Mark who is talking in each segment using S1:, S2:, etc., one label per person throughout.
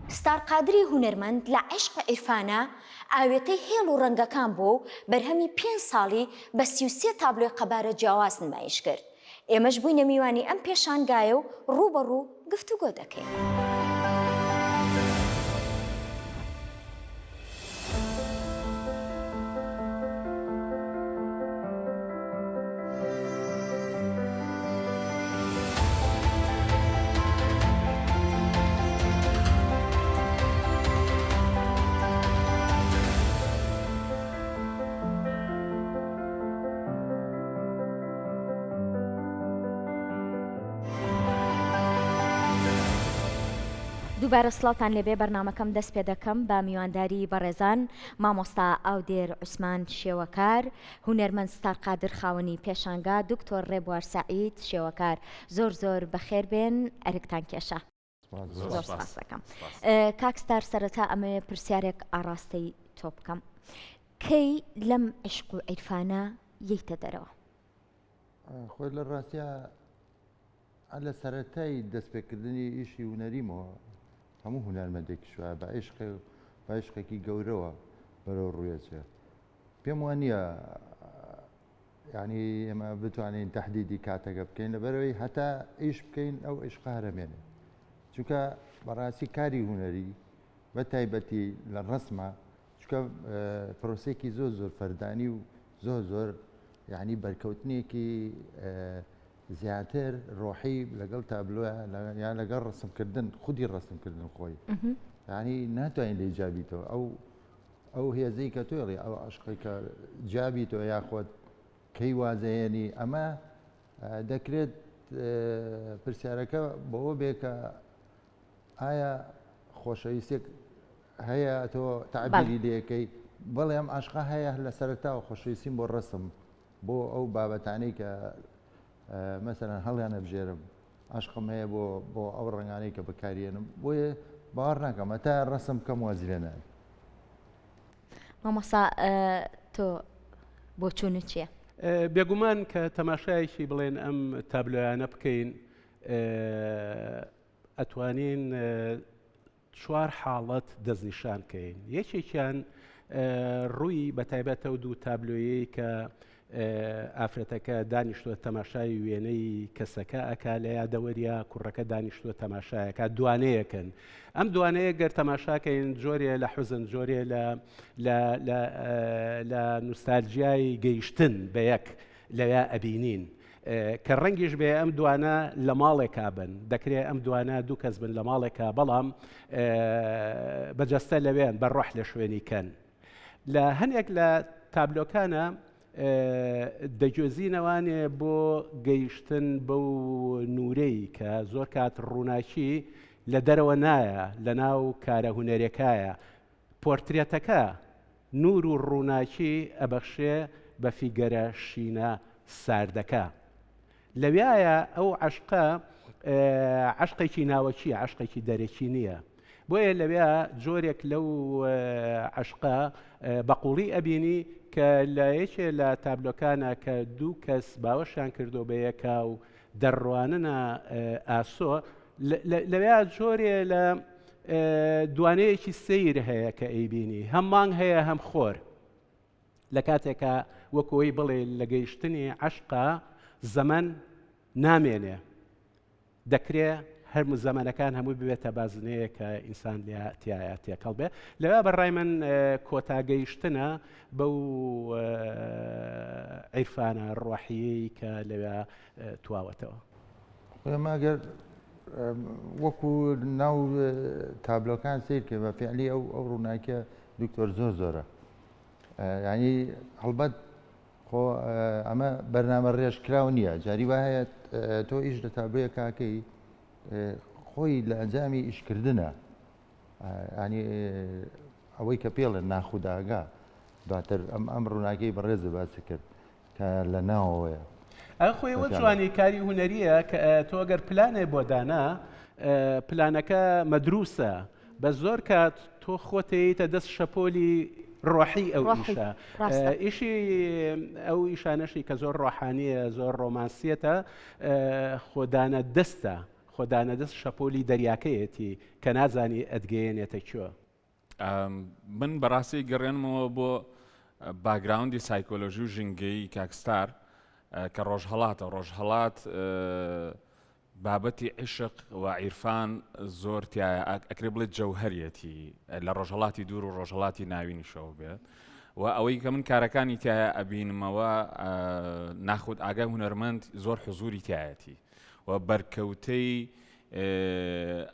S1: ستار قادری هونەرمەند لە عەشق و عیرفانە ئاوێتەی هێڵ و ڕەنگەکان بووە و بەرهەمی پێنج ساڵی بە 33 تابلۆی قەبارە جیاواز نمایش کرد. ئێمەش بووینە میوانی ئەم پێشانگایە و ڕوو بە ڕوو گفتوگۆ دەکەین. دووبارە سڵاوتان لێبێ بەرنامەکەم دەست پێ دەکەم بە میوانداری بەڕێزان مامۆستا ئاودێر عوسمان شێوەکار هونەرمەند ستار قادر خاوەنی پێشانگا دکتۆر ڕێبوار سەعید شێوەکار زۆر زۆر بەخێر بێن ئەرکتان کێشا زۆر سپاس دەکەم کاک ستار سەرەتا ئەمەوێ پرسیارێک ئاڕاستەی تۆ بکەم کەی لەم عشق و عیرفانە یەیتە دەرەوە؟
S2: خۆی لە ڕاستیا لە سەرەتای دەستپێکردنی ئیشی هونەریمەوە هەموو هونەرمەندێکیش وایە بە عیشق بە عیشقێکی گەورەوە بەرەو ڕوویەچێ پێم وانییە یانی ئێمە بتوانین تهدیدی کاتەکە بکەین لەبەرەوەی هەتا ئیش بکەین ئەو عیشقە هەرەمێنێ چونکە بەڕاستی کاری هونەری بە تایبەتی لە ڕسمە چونکە پرۆسێکی زۆر زۆر فەردانی و زۆر زۆر یعنی بەرکەوتنێکی زیاتر ڕۆحی لەگەڵ تابلۆ یان لەگەڵ ڕسمکردن خودی ڕسمکردن خۆی ینی ناتوانین لێ جابیتەوە ئەو ئەو هێزەی کە تۆ ئەڵێی ئەو عەشقەی کە جیابیتەوە یاخۆد کەی وازەهێنی ئەمە دەکرێت پرسیارەکە بەوە بێ کە ئایا خۆشەویستێک هەیە تۆ تعبیری لەکەی بەڵێ ئەم عشقە هەیە لە سەرتاوە خۆشەویستیم بۆ ڕسم بۆ ئەو بابەتانەی کە مەسەلەن هەڵیانەبژێرم عەشقم هەیە بۆ بۆ ئەو ڕەنگانەی کە بەکاریێنم بۆیە باوەڕ ناکەم هەتا ڕەسم بکەم وازی لێ نایەت.
S1: مامۆستا تۆ بۆچوونت چییە؟
S3: بێگومان کە تەماشایەکی بڵێن ئەم تابلۆیانە بکەین ئەتوانین چوار حاڵەت دەستنیشان کەین، یەکێکیان ڕووی بەتایبەت ئەو دوو تابلۆیەی کە ئافرەتەکە دانیشتووە تەماشای وێنەی کەسەکە ئەکا لە یادەوەریا کوڕەکە دانیشتووە تەماشایەکە دوانەیەکن ئەم دوانەیە گەر تەماشاکەین جۆرێ لە حوزن جۆرێ لە لە نوستالجیای گەیشتن بە یەک لەویا ئەبینین کە ڕەنگیش بێ ئەم دوانە لە ماڵێکا بن، دەکرێ ئەم دوانە دوو کەس بن لە ماڵێکا بەڵام بە جەستە لەوێن بە ڕۆح لە شوێنی کەن. لە هەنێک لە تابلۆکانە دەگوێزینەوانێ بۆ گەیشتن بەو نورەی کە زۆر کات ڕووناکی لە دەرەوە نایە لە ناو کارە هونەرێکایە پۆرترێتەکە نوور و ڕووناکی ئەبەخشێ بە فیگەرە شینە ساردەکە. لەویایە ئەو عەشقە عەشقێکی ناوەکییە، عەشقێکی دەرەکی نییە. بۆیە لەویا جۆرێک لەو عەشقە بە قووڵی ئەبینی کە لە یەکێ لە تابلۆکانا کە دوو کەس باوەشیان کردووە بە یەکا و دەڕواننە ئاسۆ، لەویا جۆرێ لە دوانەیەکی سەیر هەیە کە ئەیبینی هەم مانگ هەیە هەم خۆر لە کاتێکا وەکۆی بڵێ لە گەیشتنی عشقا زەمەن نامێنێ دەکرێ هەرمو زەمەنەکان هەمووی ببێتە بازنەیە کە ئینسان لە تایە تێکەڵ بێ لەوێ بە ڕای من کۆتا گەیشتنە بەو عیرفانە ڕۆحیەی کە لەوێ تواوەتەوە.
S2: ئێمە گەر وەکو ناو تابلۆکان سیر کە بە فعلی ئەو ئەو ڕووناکیە دکتۆر زۆر زۆرە ینی هەڵبەت خۆ ئەمە بەرنامە ڕێژکراو نییە جاری وا هەیە تۆ ئیش لە تابلۆیە کاکەی خۆی لە ئەنجامی ئیشکردنە ینی ئەوەی کە پێڵێن ناخوداگا دواتر ئەم ئەم ڕووناکەی بەڕێزە باسی کرد کە لە ناوەوەیە.
S3: ئە خۆی ئەوە جوانی کاری هونەریە کە تۆ گەر پلانێ بۆ دانا پلانەکە مەدروسە بە زۆر کات تۆ خۆتەیتە دەست شەپۆلی ڕۆحی ئەو ئیشە ئیشی ئەو ئیشانەشی کە زۆر ڕۆحانیە زۆر ڕۆمانسیەتە خۆدانە دەستە. خۆدانەدەست شەپۆلی دەریاکەیەتی کە نازانی ئەتگەیەنێتە کوێ.
S4: من بەڕاستی گەڕێنمەوە بۆ باگراوندی سایکۆلۆژی و ژینگەیی کاک ستار کە ڕۆژهەڵاتە ڕۆژهەڵات بابەتی عیشق و عیرفان زۆر تایە ئەکرێ بڵێت جەوهەریەتی لە ڕۆژهەڵاتی دوور و ڕۆژهەڵاتی ناوینیشەوە بێت و ئەوەی کە من کارەکانی تایە ئەبینمەوە ناخود ئاگای هونەرمەند زۆر حزوری تایەتی و بەرکەوتەی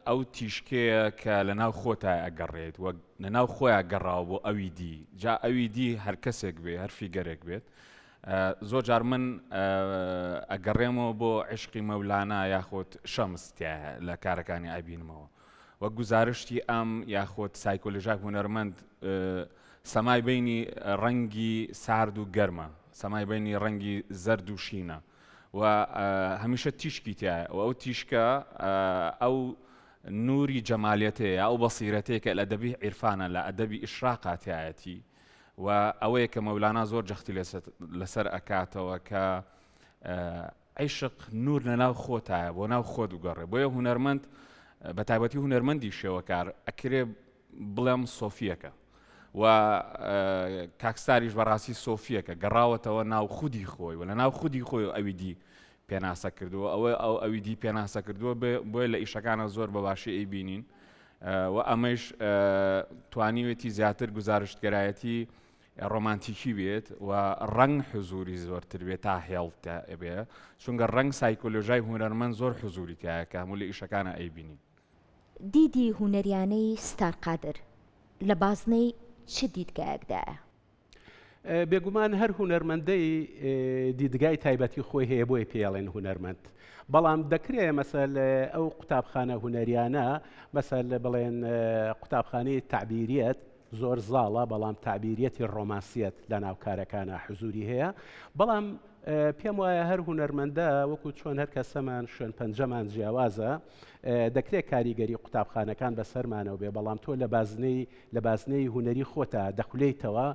S4: ئەو تیشکەیە کە لە ناو خۆتا ئەگەڕێت و لە ناو خۆیان گەڕاوە بۆ ئەوی دی جا ئەوی دی هەر کەسێک بێ هەر فیگەرێک بێت زۆر جار من ئەگەڕێمەوە بۆ عشقی مەولانا یاخود شەمس تایە لە کارەکانی ئەبینمەوە وە گوزارشتی ئەم یاخود سایکۆلژاک هونەرمەند سەمای بینی ڕەنگی سارد و گەرمە سەمای بینی ڕەنگی زەرد و شینە و هەمیشە تیشکی تایە و ئەو تیشکە ئەو نوری جەمالیەتەیە ئەو بەسیرەتەیە کە لە ئەدەبی عیرفانە لە ئەدەبی ئیشراقا تایەتی و ئەوەیە کە مەولانا زۆر جەختی لەسەر ئەکاتەوە کە عیشق نور لە ناو خۆتایە بۆ ناو خۆت بگەڕێ بۆیە هونەرمەند بە تایبەتی هونەرمەندی شێوەکار ئەکرێ بڵێم سۆفیەکە و کاک ستاریش بەڕاستی سۆفیەکە گەڕاوەتەوە ناو خودی خۆی و لە ناو خودی خۆی و ئەوی دی پێناسە کردووە ئەوە ئەو ئەوی دی پێناسە کردووە بۆیە لە ئیشەکانە زۆر بە باشی ئەیبینین و ئەمەش توانیوێتی زیاتر گوزارشتگەرایەتی ڕۆمانتیکی بێت و ڕەنگ حزوری زۆرتر بێت تا هێڵ بێ چونگە ڕەنگ سایکۆلۆژای هونەرمەند زۆر حزوری تایە کە هەموو لە ئیشەکانە ئەیبینین.
S1: دیدی هونەریانەی ستار قادر لە بازنەی چ دیدگایەکدایە؟
S3: بێگومان هەر هونەرمەندەی دیدگای تایبەتی خۆی هەیە بۆیە پێی ئەڵێن هونەرمەند. بەڵام دەکرێ مەسەل ئەو قوتابخانە هونەریانە مەسەل بڵێن قوتابخانەی تەعبیریەت زۆر زاڵە بەڵام تەعبیریەتی ڕۆمانسیەت لە ناو کارەکانا حزوری هەیە بەڵام پێم وایە هەر هونەرمەندە وەکو چۆن هەر کەسەمان شوێن پەنجەمان جیاوازە دەکرێت کاریگەری قوتابخانەکان بەسەرمانەوە بێ بەڵام تۆ لە بازنەی لە بازنەی هونەری خۆتا دەخولێیتەوە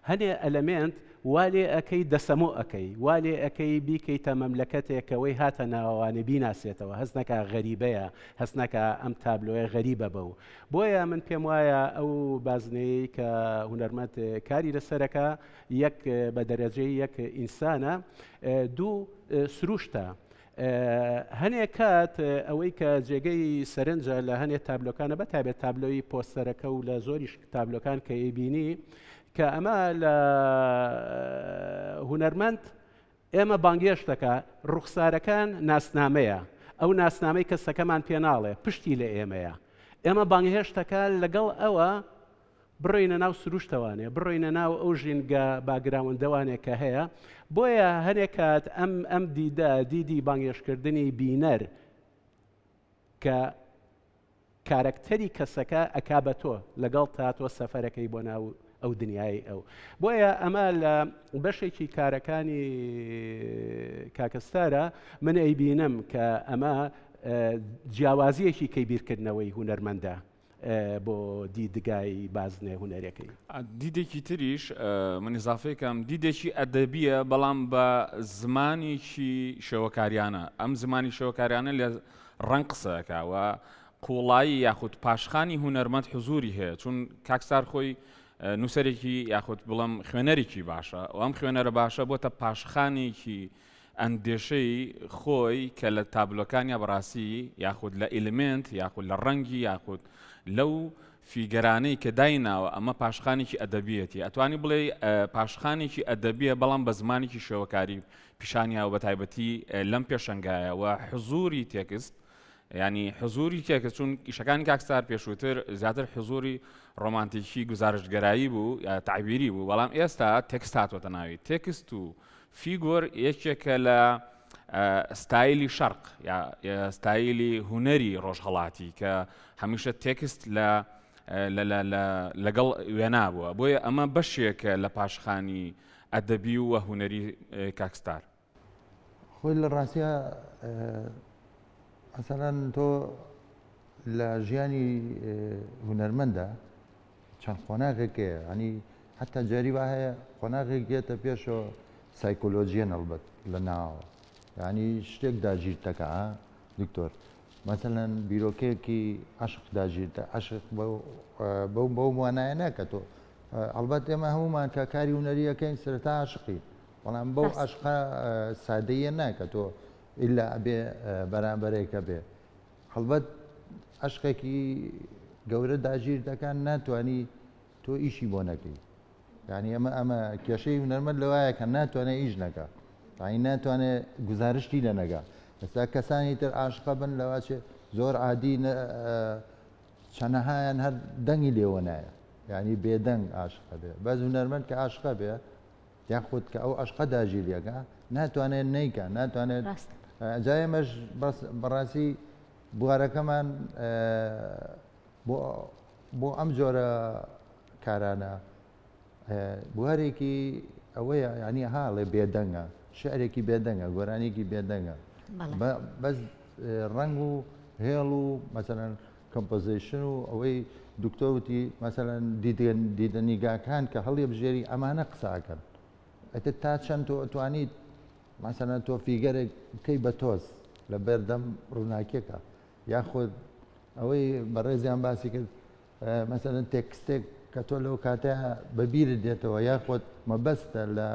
S3: هەنێ ئەلەمێنت وا لێ ئەکەی دەسەمۆ ئەکەی وا لێ ئەکەی بیکەیتە مەملەکەتێک کەوەی هاتە ناوەوانێ بیناسێتەوە هەست نەکا غەریبەیە هەست نەکا ئەم تابلۆیە غەریبە بەو بۆیە من پێم وایە ئەو بازنەیەی کە هونەرمەند کاری لەسەرەکە یەک بە دەرەجەی یەک ئینسانە دوو سروشتە هەنێ کات ئەوەی کە جێگەی سەرنجە لە هەنێ تابلۆکانە بە تایبەت تابلۆی پۆستەرەکە و لە زۆریش تابلۆکان کە ئەیبینی کە ئەمە لە هونەرمەند ئێمە بانگێشت دەکا ڕوخسارەکان ناسنامەیە ئەو ناسنامەی کەسەکەمان پێناڵێ پشتی لە ئێمەیە ئێمە بانگهێشت دەکا لەگەڵ ئەوە بڕۆینە ناو سروشتەوانێ، بڕۆینە ناو ئەو ژینگە باگراوندەوانێ کە هەیە، بۆیە هەنێ کات ئەم ئەم دیدە، دیدی بانگێشتکردنی بینەر کە کارەکتەری کەسەکە ئەکا بە تۆ، لەگەڵ تا تۆ سەفەرەکەی بۆ ناو ئەو دنیای ئەو. بۆیە ئەمە لە بەشێکی کارەکانی کاکە ستارە من ئەیبینم کە ئەمە جیاوازییەکی کەی بیرکردنەوەی هونەرمەندە. بۆ دیدگای بازنەی هونەریەکەی.
S4: دیدێکی تریش من ئیزافەی کەم دیدێکی ئەدەبیە بەڵام بە زمانێکی شێوەکاریانە ئەم زمانی شێوەکاریانە لە ڕەنگ قسەکە و قوڵایی یاخود پاشخانی هونەرمەند حزوری هەیە چون کاکسار خۆی نووسەرێکی یاخود بڵم خوێنەرێکی باشە و ئەم خوێنەرە باشە بۆتە پاشخانێکی ئەندێشەی خۆی کە لە تابلۆکانیا بەڕاستی یاخود لە ئیلمێنت یاخود لە ڕەنگی یاخود لەو فیگەرانەی کە دایناوە ئەمە پاشخانێکی ئەدەبیەتی ئەتوانی بڵێ پاشخانێکی ئەدەبیە بەڵام بە زمانێکی شێوەکاری پیشانیاوە بە تایبەتی لەم پێشەنگایە و حزوری تێکست ینی حزوری تێکست چون ئیشەکانی کاکستار پێشووتر زیاتر حزوری ڕۆمانتیکی گوزارشتگەرایی بوو یا تعبیری بوو بەڵام ئێستا تێکست هاتووەتە ناوی تێکست و فیگۆر یەکێکە لە ستایلی شەرق یا ستایلی هونەری ڕۆژهەڵاتی کە هەمیشە تێکست لە لەگەڵ وێنا بووە بۆیە ئەمە بەشێکە لە پاشخانی ئەدەبی و هونەری کاکستار.
S2: خۆی لە ڕاستیا مەسەلەن تۆ لە ژیانی هونەرمەندە چەند قۆناغێک هەیە ینی حتا جاری وا هەیە قۆناغێک دێتە پێشەوە سایکۆلۆژیەن ئەڵبەت لە ناوە ینی شتێک داگیر دەکا دکتۆر. مەسەلەن بیرۆکەیەکی عەشق داگیرتە عەشق بەو بەو مانایە نا کە تۆ ئەڵبەت ئێمە هەمومان کە کاری هونەریەکەین سەرەتا عاشقین بەڵام بەو عەشقە سادەیە نا کە تۆ ئیلا ئەبێ بەرامبەرێکە بێ هەڵبەت عەشقێکی گەورە داگیر دەکان ناتوانی تۆ ئیشی بۆ نەکەی یانی ئەمە ئەمە کێشەی هونەرمەند لەوایە کە ناتوانێت ئیش نەکا یانی ناتوانێت گوزارشتی لە نەگا ئێستا کەسانی تر عاشقە بن لەواچێ زۆر عادی چەنەهایان هەر دەنگی لێوە نایە یعنی بێدەنگ عاشقە بێ بەس هونەرمەند کە عاشقە بێ یاخود کە ئەو عشقە داگیریەکە ناتوانێت نیکە ناتوانێت جا ئێمەش بەس بەڕاستی بوارەکەمان بۆ بۆ ئەم جۆرە کارانە بوارێکی ئەوەیە ینی هاڵێ بێدەنگە شعرێکی بێدەنگە گۆرانێکی بێدەنگە بەس ڕنگ و هێڵ و مەسەەن composition و ئەوەی دکتۆر وتی مەسەەن دیدەنیگاکان کە هەڵیە بژێری ئەمانە قساکەن ئەتە تا چەند تۆ ئەتوانیت مەسەەن تۆ figure ێک بکەی بە تۆز لە بەردەم ڕووناکیەکە یاخود ئەوەی بەڕێزیان باسی کرد مەسەلەن تێکستێک کە تۆ لەو کاتە بەبیرت دێتەوە یاخود مەبەستە لە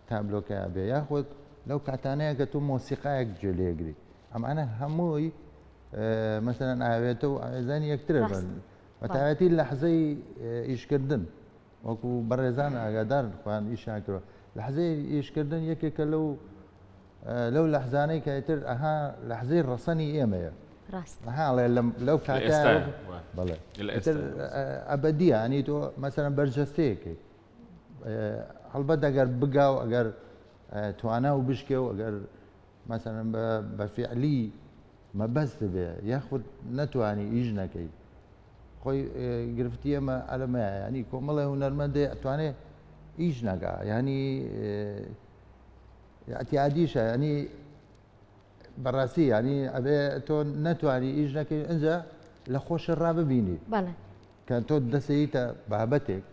S2: تابلۆکە بێ یاخود لەو کاتانەیە کە تۆ مۆسیقایەک گوێ لێگری ئەمانە هەمووی مەسەلەن ئاوێتە و ئاوێزانی یەکترە بن بەتایبەتی لەحزەی ئیشکردن وەکو بەڕێزان ئاگادارن خۆیان ئیشیان کردوە لەحزەی ئیشکردن یەکێکە لەو لەو لەحزانەی کە ئیتر ئەها لەحزەی ڕەسەنی ئێمەیە
S1: ڕاست
S2: ئەها لەو کاتە بەڵێ ئیتر ئەبەدیە ئەنی تۆ مەسەلەن بەرجەستەیەکەی هەڵبەت ئەگەر بگا و ئەگەر توانا و بشکێ و ئەگەر مەسەلەن بە فعلی مەبەست بێ یاخود نەتوانی ئیش نەکەی خۆی گرفتی ئێمە ئەلەمەیە ینی کۆمەڵی هونەرمەندێ ئەتوانێ ئیش نەکا ینی اعتیادیشە ینی بەڕاستی ینی ئەبێ تۆ نەتوانی ئیش نەکەی ئەجا لە خۆشە ڕاببینی کە تۆ دەسەیتە بابەتێک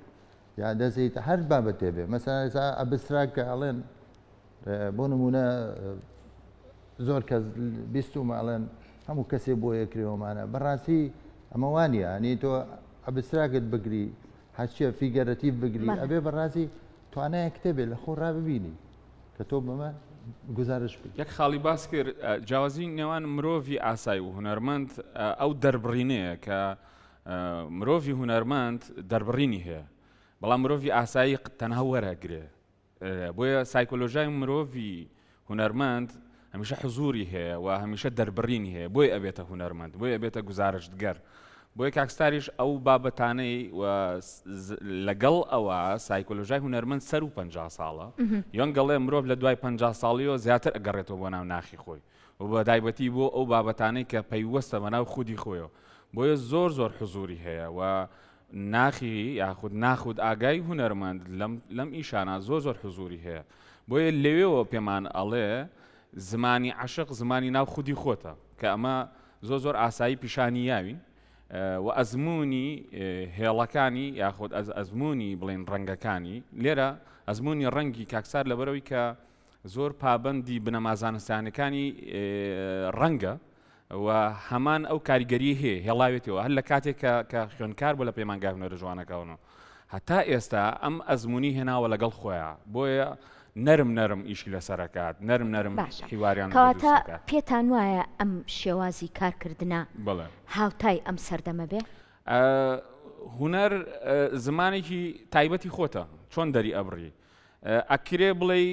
S2: یا دەسەیتە هەر بابەتێ بێ مەسەلەن ئێستا abstract کە ئەڵێن بۆ نمونە زۆر کەس بیستومە ئەڵێن هەموو کەسێ بۆ یەکرێەوەمانە بەڕاستی ئەمە وانە ئەنی تۆ abstract بگری هەرچیە figurative بگری ئەبێ بەڕاستی توانایە کتێبێ لە خۆ ڕاببینی کە تۆ بەمە گزارش بکەی.
S4: یەک خاڵی باس کرد جیاوازی نێوان مرۆڤی ئاسای و هونەرمەند ئەو دەربڕینەیە کە مرۆڤی هونەرمەند دەربڕینی هەیە بەڵام مرۆڤی ئاسایی تەنها وەرەگرێ بۆیە سایکۆلۆژای مرۆڤی هونەرمەند هەمیشە حزوری هەیە و هەمیشە دەربڕینی هەیە بۆی ئەبێتە هونەرمەند بۆی ئەبێتە گوزارشتگەر بۆیە کاکستاریش ئەو بابەتانەی لەگەڵ ئەوە سایکۆلۆژای هونەرمەند سەر و پ ساڵە یۆنگەڵێ مرۆڤ لە دوای پ ساڵیەوە زیاتر ئەگەڕێتەوە بۆ ناو ناخی خۆی و بە تایبەتی بۆ ئەو بابەتانەی کە پەیوەستە بە ناو خودی خۆیەوە بۆیە زۆر زۆر حزوری هەیە و ناخی یاخود ناخود ئاگای هونەرمەند لەم لەم ئیشانە زۆر زۆر حزوری هەیە بۆیە لەوێوە پێمان ئەڵێ زمانی عەشق زمانی ناو خودی خۆتە کە ئەمە زۆر زۆر ئاسایی پیشانی یاوین و ئەزمموی هێڵەکانی یاخود ئەز ئەزمموی بڵێن ڕەنگەکانی لێرە ئەزمموی ڕەنگی کاکسار لەبەرەوەی کە زۆر پابەندی بنەما زانستیانەکانی ڕەنگە و هەمان ئەو کاریگەری هەیە هێڵاوێتەوە هەر لە کاتێک کە کە خوێنکار بۆ لە پەیمانگای هونەرە جوانەکانەوە هەتا ئێستا ئەم ئەزمموی هێناوە لەگەڵ خۆیان بۆیە نەرم نەرم ئیشی لەسەرەکات نەرم نەرم
S1: باشە
S4: حیواریان
S1: کەواتە پێتان وایە ئەم شێوازی کارکردە
S4: بەڵێ
S1: هاوتای ئەم سەردەمە بێ؟
S4: هونەر زمانێکی تایبەتی خۆتە چۆن دەری ئەبڕی ئەکرێ بڵێی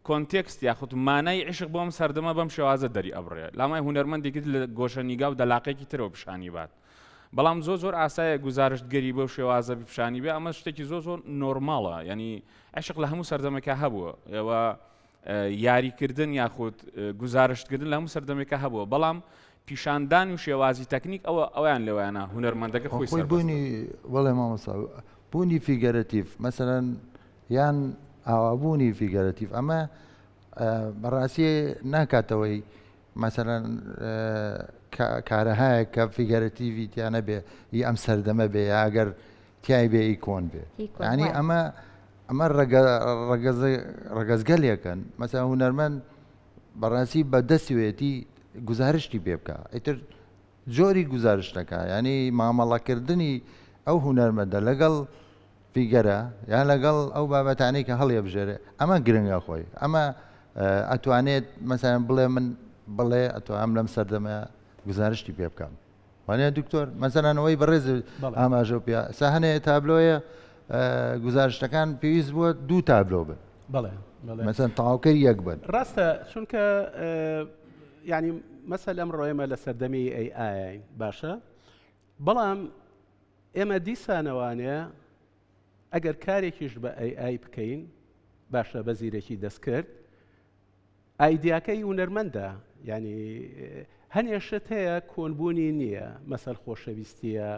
S4: context یاخود مانای عیشق بۆ ئەم سەردەمە بەم شێوازە دەری ئەبڕێ لامای هونەرمەندێکی لە گۆشە نیگا و دەلاقێکی ترەوە پیشانی بات بەڵام زۆر زۆر ئاسایە گوزارشتگەری بەو شێوازە پیشانی بێ ئەمە شتێکی زۆر زۆر normal ە یعنی عشق لە هەموو سەردەمێکا هەبووە ئێوە یاریکردن یاخود گوزارشتکردن لە هەموو سەردەمێکە هەبووە بەڵام پیشاندان و شێوازی تەکنیک ئەوە ئەویان لەوەیانە هونەرمەندەکە خۆی
S2: خۆی بوونی بەڵێ مامۆستا بوونی figurative مەسەلەن یان ئاوابوونی figurative ئەمە بەڕاستی ناکاتەوەی مەسەلەن کارەهایە کە figurative ی تیانە بێ ئی ئەم سەردەمە بێ یا ئەگەر تای بێ ئی کۆن بێ ینی ئەمە ئەمە جۆری گوزارشتەکە ینی مامەڵەکردنی ئەو هونەرمەندە لەگەڵ فیگەرە یان لەگەڵ ئەو بابەتانەی کە هەڵیەبژێرێ ئەمە گرنگە خۆی ئەمە ئەتوانێت مەسەلەن بڵێ من بڵێ ئەتوانم لەم سەردەمە گوزارشتی پێ بکەم وانە دکتۆر مەسەلەن ئەوەی بەڕێز ئاماژە پێ سا هەنێ تابلۆیە گوزارشتەکان پێویست بووە دوو تابلۆ بن
S3: بەڵێ
S2: مەسەن تەواوکەر یەک بن
S3: ڕاستە چونکە ینی مەسەل ئەمڕۆ ئێمە لە سەردەمی ئەی ئاین باشە بەڵام ئێمە دیسانەوانێ ئەگەر کارێکیش بە ئەی ئای بکەین باشە بە زیرەکی دەستکرد ئایدیاکەی هونەرمەندە یعنی هەنێ شت هەیە کۆنبوونی نییە مەسەل خۆشەویستیە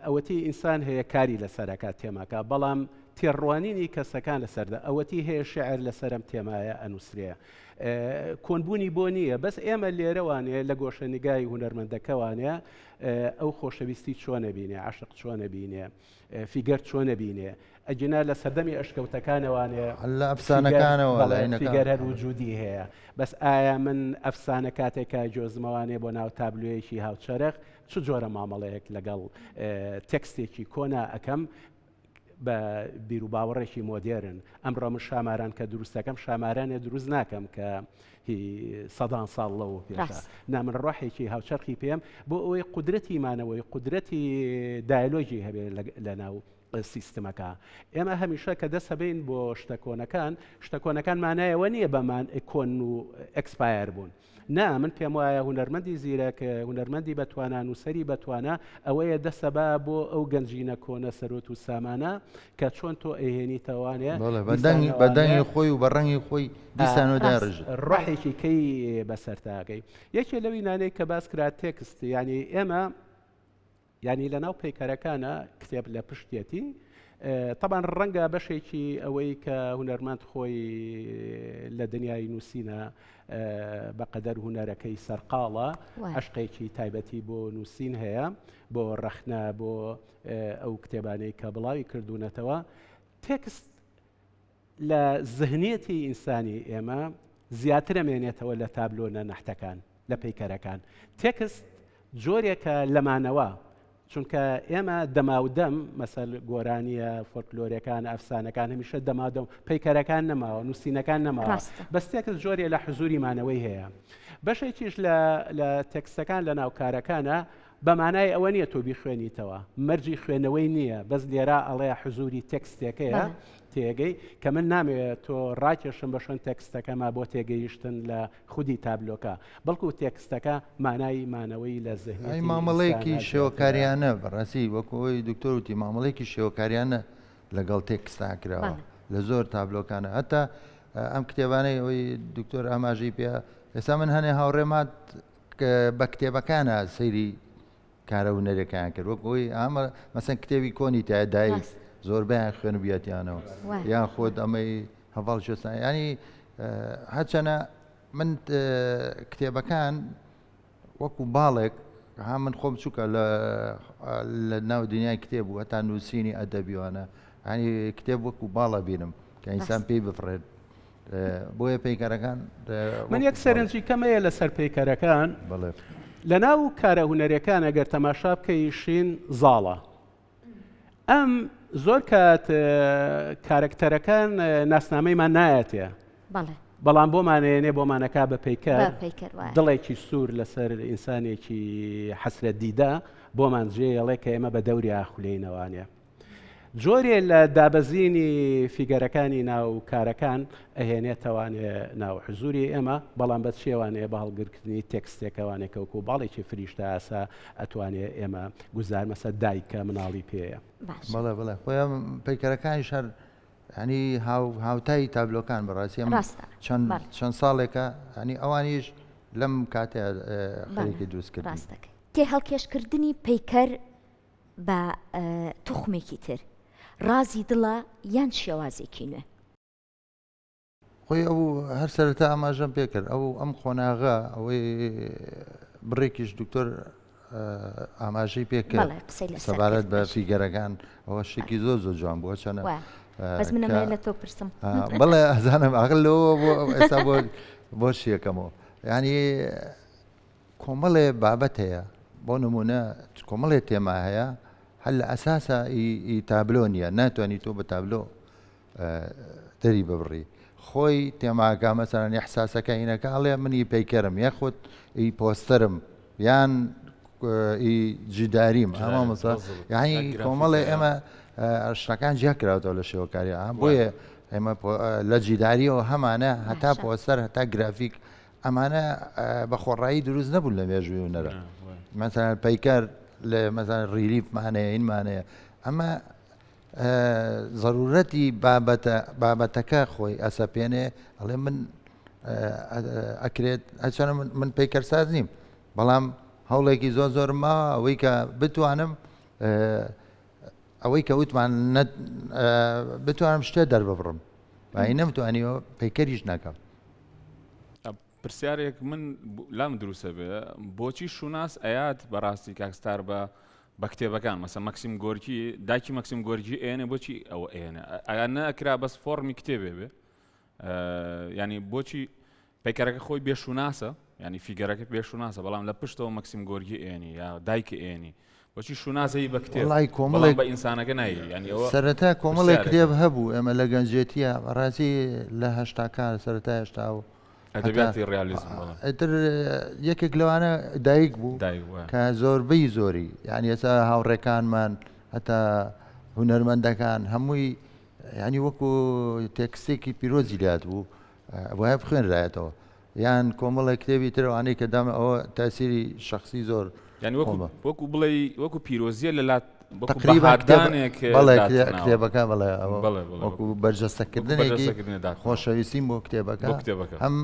S3: ئەوەتی ئینسان هەیە کاری لەسەرەکە تێماکە بەڵام تێڕوانینی کەسەکان لەسەردا ئەوەتی هەیە شعر لەسەرم تێمایە ئەنووسرێ کۆنبوونی بۆ نییە بەس ئێمە لێرەوانێ لە گۆشە نیگای هونەرمەندەکەوانێ ئەو خۆشەویستی چۆنە بینێ عشق چۆنە بینێ فیگەر چۆنە بینێ ئەگینا لە سەردەمی ئەشکەوتەکانەوانێ
S2: لە ئەفسانەکانەوە
S3: فیگەر هەر وجودی هەیە بەس ئایا من ئەفسانە کاتێکە جۆزمەوانێ بۆ ناو تابلوەیەکی هاوچەرخ چ جۆرە مامەڵەیەک لەگەڵ تێکستێکی کۆنا ئەکەم بە بیروباوەڕێکی مۆدێرن. ئەمڕۆ من شاماران کە دروست دەکەم، شامارانێ دروست ناکەم کە هی سەدان ساڵ لەوە پێشە. نا من ڕۆحێکی هاوچەرخی پێم بۆ ئەوەی قودرەتی مانەوەی، قودرەتی دایەلۆگی هەبێ لەناو سیستمەکە. ئێمە هەمیشە کە دەست هەبین بۆ شتە کۆنەکان، شتە کۆنەکان مانایەوە نییە بەمان کۆن و expire بوون. نا من پێم وایە هونەرمەندی زیرەک، هونەرمەندی بەتوانا، نووسەری بەتوانا ئەوەیە دەسەبا بۆ ئەو گەنجینە کۆنە سەرۆت و سامانە کە چۆن تۆ ئەیهێنیتەوانێ
S2: بەڵێ بە دەنگ بە دەنگی خۆی و بە ڕەنگی خۆی دیسانەوە داڕژێت.
S3: ڕۆحێکی کەی بەسەرتاکەی. یەکێ لەوی نانەی کە باس کرا تێکست یانی ئێمە یانی لەناو پەیکەرەکانە کتێب لە پشتیەتی تەبان ڕەنگە بەشێکی ئەوەی کە هونەرمەند خۆی لە دنیای نووسینە بەقەدەر هونەرەکەی سەرقاڵە عشقێکی تایبەتی بۆ نووسین هەیە بۆ ڕەخنە بۆ ئەو کتێبانەی کە بڵاوی کردوونەتەوە تێکست لە زهنیەتی ئینسانی ئێمە زیاترە مێنێتەوە لە تابلۆ نەنەحتەکان لە پەیکەرەکان. تێکست جۆرێکە لە مانەوە، چونکە ئێمە دەماودەم، مەسەل گۆرانییە فۆلکلۆرەکان، ئەفسانەکان هەمیشە دەماودەم، پەیکەرەکان نەماوە، نووسینەکان نەماوە، بەس تێکست جۆرێ لە حزووری مانەوەی هەیە. بەشێکیش لە لە تێکستەکان لە ناو کارەکانە بە مانای ئەوە نییە تۆ بیخوێنیتەوە، مەرجی خوێندنەوەی نییە، بەس لێرە ئەڵێ حزووری تێکستێکەیە، تێگەی کە من نامەوێ تۆ ڕاکێشم بە شوێن تێکستەکەما بۆ تێگەیشتن لە خودی تابلۆکە، بەڵکو تێکستەکە مانای مانەوەی لە زهنیەتی
S2: ئەی مامەڵەیەکی شێوەکاریانە بەڕاستی وەکو ئەوەی دکتۆر وتی مامەڵەیەکی شێوەکاریانە لەگەڵ تێکستا کراوە لە زۆر تابلۆکانە هەتا ئەم کتێبانەی ئەوەی دکتۆر ئاماژەی پێ ئێستا من هەنێ هاوڕێمات بە کتێبەکانە سەیری کارە هونەرەکان کرد وەک ئەوی ئامە مەسەن کتێبی کۆنی تایە دایک زۆربیان خوێن بیاتیانەوە یان خۆت ئەمەی هەڤاڵ شێسان ینی هەرچەنە من کتێبەکان وەکو باڵێک ها من خۆم چووکە لە ناو دنیای کتێب و هەتا نووسینی ئەدەبیوانە ینی کتێب وەکو باڵە بینم کە ئینسان پێی بفڕێت بۆیە پەیکەرەکان
S3: من یەک سەرنجی کەمەیە لەسەر پەیکەرەکان لە ناو کارە هونەرەکان ئەگەر تەماشا بکەی شین زاڵە ئەم زۆر کات کارەکتەرەکان ناسنامەیمان نایەتێ بەڵام بۆمانێنێ بۆمانەکە بە پەیکەر دڵێکی سوور لەسەر ئینسانێکی حەسرەت دیدە بۆمان جێیەڵێ کە ئێمە بە دەوری ئاخولێینەوانێ. جۆرێ لە دابەزینی فیگەرەکانی ناو کارەکان ئەهێنێتەوانێ ناو حزوری ئێمە، بەڵام بە چیەوانێ بە هەڵگرکردنی تێکستێکەوانێ کە وەکوو باڵێکی فریشتە ئاسا ئەتوانێ ئێمە گوزار مەسە دایکە مناڵی پێیە.
S2: بەڵێ بەڵێ خۆیان پەیکەرەکانیش هەر ینی هاو هاوتای تابلۆکان بەڕاستی ئەم
S1: ڕاستە
S2: چەند
S1: بەڵێ.
S2: چەند ساڵێکە ینی ئەوانیش لەم کاتە
S1: بەڵێ
S2: خەریکی دروستکردن.
S1: ڕاستەکەی. تێهەڵکێشکردنی پەیکەر بە توخمێکی تر، ڕازی دڵە یان شێوازێکی نوێ؟
S2: خۆی ئەو هەر سەرەتا ئاماژەم پێ کرد ئەو ئەم قۆناغە ئەوەی بڕێکیش دکتۆر ئاماژەی پێ کرد سەبارەت بە فیگەرەکان ئەوە شتێکی زۆر زۆر جوان بووە چەنە
S1: بەس منەمەیە لە تۆ پرسم
S2: کۆمەڵێ بابەت هەیە بۆ نمونە کۆمەڵێ تێما هەیە هەر لە ئەساسا ئی تابلۆ نییە ناتوانانی تۆ بە تابلۆ دەری ببڕی خۆی تێماکە مەسەرەن ئیحساسەکە هینەکە ئەڵێ منی پەیکەرم یاخود ئی پۆستەرم یان ئی جیداریم ئەمە مەسا یعنی کۆمەڵێ ئێمە شتەکان جیا کراوەتەوە لە شێوەکاری بۆیە ئێمە لە جیداریەوە هەمانە هەتا پۆستەر هەتا گرافیک ئەمانە بە خۆڕایی دروست نەبوون لە مێژووی هونەرە مەسەلەن پەیکەر لە مەسەلەن ڕیلیفمان هەیە ئینمان هەیە ئەمە زەرورەتی بابەتە بابەتەکە خۆی ئەسەپێنێ ئەڵێ من ئەکرێت هەچەنە من پەیکەرساز نیم بەڵام هەوڵێکی زۆر زۆر ماوە ئەوەی کە بتوانم ئەوەی کە وتمان بتوانم شتێ دەرببڕم بایی نەمتوانیەوە پەیکەریش نەکەم.
S4: پرسیارێک من لام دروستە بێ بۆچی شوناس ئەیات بەڕاستی کاک ستار بە بە کتێبەکان مەسە مەکسیم گۆرکی دایکی مەکسیم گۆرگی ئێنێ بۆچی ئەوە ئێنێ ئەیا نەکرا بەس فۆڕمی کتێبێ بێ ینی بۆچی پەیکەرەکە خۆی بێ شوناسە ینی فیگەرەکە بێ شوناسە بەڵام لە پشتەوە مەکسیم گۆرگی ئێنی یا دایکە ئێنی بۆچی شوناسەی بە کتێب
S2: وەڵای کۆمەڵێک
S4: بەڵام بە ئینسانەکە نایی یانی ئەوە
S2: سەرەتا کۆمەڵێک
S4: پرسیارێکە.
S2: کتێب هەبوو ئێمە لە گەنجێتیە بەڕاستی لە هەشتاکان سەرەتای هەشتا و هەتا
S4: ئەدەبیاتی ڕیالیزم بەڵێ.
S2: ئیتر یەکێک لەوانە دایک بوو
S4: دایک وایە.
S2: کە زۆربەی زۆری یانی ئێستا هاوڕێکانمان هەتا هونەرمەندەکان هەمووی یانی وەکو تێکستێکی پیرۆزی لات بوو وایە بخوێنرایەتەوە یان کۆمەڵێک کتێبی تر ئەوانەی کە دام ئەوە تاسیری شخصی زۆر
S4: یعنی وەکو وەکو بڵێ وەکو پیرۆزیە لە لات
S2: تقریبا کتێبانێک بەڵێ کتێبەکە بەڵێ ئەوە وەکو بەرجەستەکردنێکی خۆشەویستیم بۆ کتێبەکە
S4: کتێبەکە
S2: هەم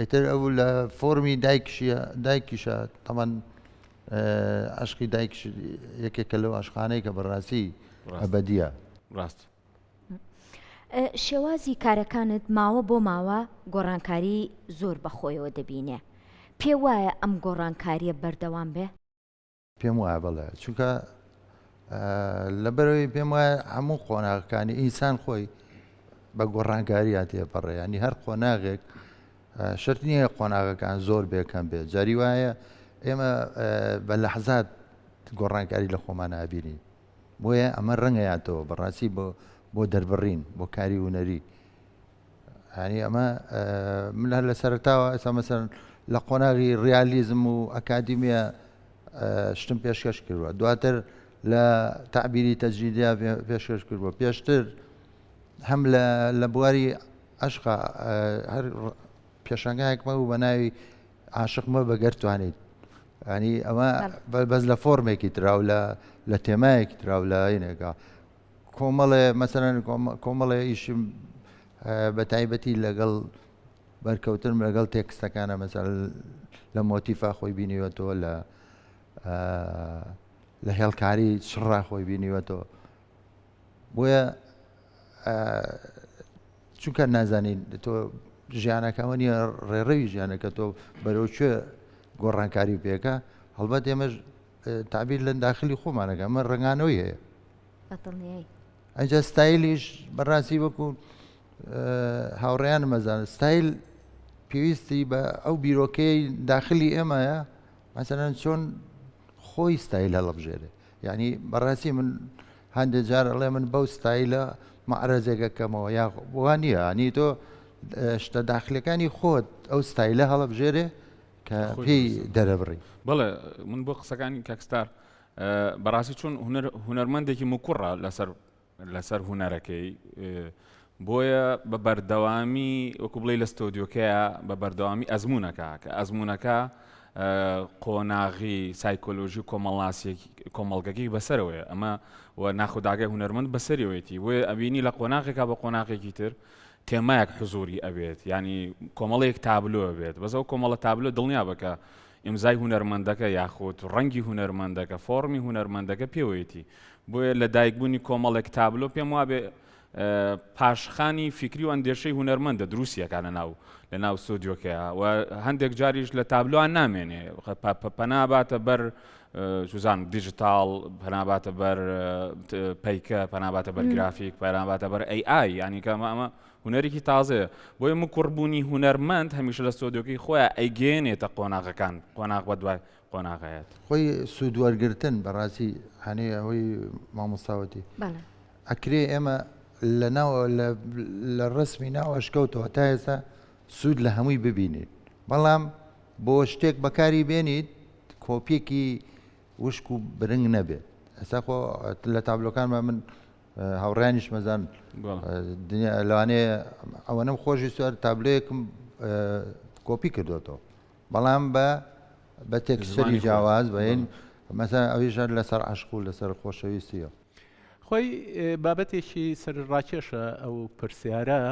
S2: ئیتر ئەو لە فۆرمی دایکشیە دایکیشە تەمان عشقی دایک یەکێکە لەو عشقانەی کە بەڕاستی ئەبدیە
S4: ڕاست
S1: شێوازی کارەکانت ماوە بۆ ماوە گۆڕانکاری زۆر بە خۆیەوە دەبینێ، پێ وایە ئەم گۆڕانکارییە بەردەوام بێ؟
S2: پێم وایە بەڵێ، چونکە لەبەرئەوەی پێم وایە هەموو قۆناغەکانی ئینسان خۆی بە گۆڕانکارییا تێپەڕێ، یانی هەر قۆناغێک شەرت نییە قۆناغەکان زۆر بێ کەم بێ، جاری وایە ئێمە بە لەحزات گۆڕانکاری لە خۆمان ئابینین. بۆیە ئەمە ڕەنگەیاتەوە بەڕاستی بۆ بۆ دەربڕین بۆ کاری هونەری ینی ئەمە من هەر لە سەرتاوە ئێستا مەسەن لە قۆناغی ڕیالیزم و ئەکادیمیە شتم پێشکەش کردووە دواتر لە تعبیری تەجریدیا پێشکەش کردووە پێشتر هەم لە بواری عشقا هەر پێشانگایەکمە بوو بە ناوی عاشق مەبە گەر توانیت ینی ئەمە بەس لە فۆرمێکی ترا و لە تێمایەکی ترا و لە اینێکا کۆمەڵێ مەسەرەن کۆمەڵێ ئیشم بە تایبەتی لەگەڵ بەرکەوتن لەگەڵ تێکستەکانە مەسەل لە مۆتیفا خۆی بینیوەتەوە لە لە هێڵکاری چڕا خۆی بینیوەتەوە بۆیە چونکە نازانین تۆ ژیانەکەەوە نیە ڕێڕەوی ژیانەکە تۆ بەرەو کوێ گۆڕانکاری پێکە هەڵبەت ئێمەش تعبیر لە داخلی خۆمانەکە ئەمە ڕەنگانەوەی هەیە ئەجا ستایلیش بەڕاستی وەکو هاوڕێیان مەزان ستایل پێویستی بە ئەو بیرۆکەی داخلی ئێمەیە مەسەلەن چۆن خۆی ستایل هەڵبژێرێ یعنی بەڕاستی من هەندێک جار ئەڵێ من بەو ستایلە مەعرەزێکە کەمەوە یا وا نییە ینی تۆ شتە داخلەکانی خۆت ئەو ستایلە هەڵبژێرێ کە پێی دەرەبڕی.
S4: بەڵێ من بۆ قسەکانی کاک ستار بەڕاستی چون هونەرمەندێکی مکوڕە لەسەر لەسەر هونەرەکەی بۆیە بە بەردەوامی وەکو بڵێ لە ستۆدیۆکەیە بە بەردەوامی ئەزمونەکە کە ئەزمونەکە قۆناغی سایکۆلۆژی و کۆمەڵناسیەکی کۆمەڵگەکەی بەسەرەوەیە ئەمە و ناخوداگای هونەرمەند بەسەریەوەیتی بۆیە ئەبینی لە قۆناغێکا بە قۆناغێکی تر تێمایەک حزوری ئەبێت ینی کۆمەڵێک تابلۆ بێت بەس ئەو کۆمەڵە تابلۆ دڵنیا بکە ئیمزای هونەرمەندەکە یاخود ڕەنگی هونەرمەندەکە فۆڕمی هونەرمەندەکە پێوەیەتی بۆیە لە دایکبوونی کۆمەڵێک تابلۆ پێم وابێ. پاشخانی فیکری و ئەندێشەی هونەرمەندە دروستیەکە لە ناو لە ناو ستۆدیۆکەیە و هەندێک جاریش لە تابلۆوان نامێنێ پەناباتە بەر سوزان دیجیتاڵ پەناباتە بەر پەیکە پەناباتە بەر گرافیک پەناباتە بەر ئەی ئای ینی کە ئەمە ئەمە هونەرێکی تازەیە بۆیە مکوڕبوونی هونەرمەند هەمیشە لە ستۆدیۆکەی خۆیان ئەیگەیەنێتە قۆناغەکان قۆناغ بە دوای قۆناغەیەت.
S2: خۆی سوود وەرگرتن بەڕاستی هەنێ ئەوەی مامۆستاوەتی ئەکرێ ئێمە لە ناو لە ڕسمی ناو ئەشکەوتەوە تا ئێستا سوود لە هەمووی ببینیت بەڵام بۆ شتێک بەکاری بێنیت کۆپیەکی وشک و برنگ نەبێت ئێستا خۆ لە تابلۆکانما من هاوڕیانیش مەزان لەوانەیە ئەوەنەم خۆشی سوار تابلۆیەکم کۆپی کردوێتەوە بەڵام بە بە تێکسچەری جیاواز بەین مەسە ئەویش هەر لەسەر عەشق و لەسەر خۆشەویستیە.
S3: خۆی بابەتێکی سەرنجڕاکێشە ئەو پرسیارە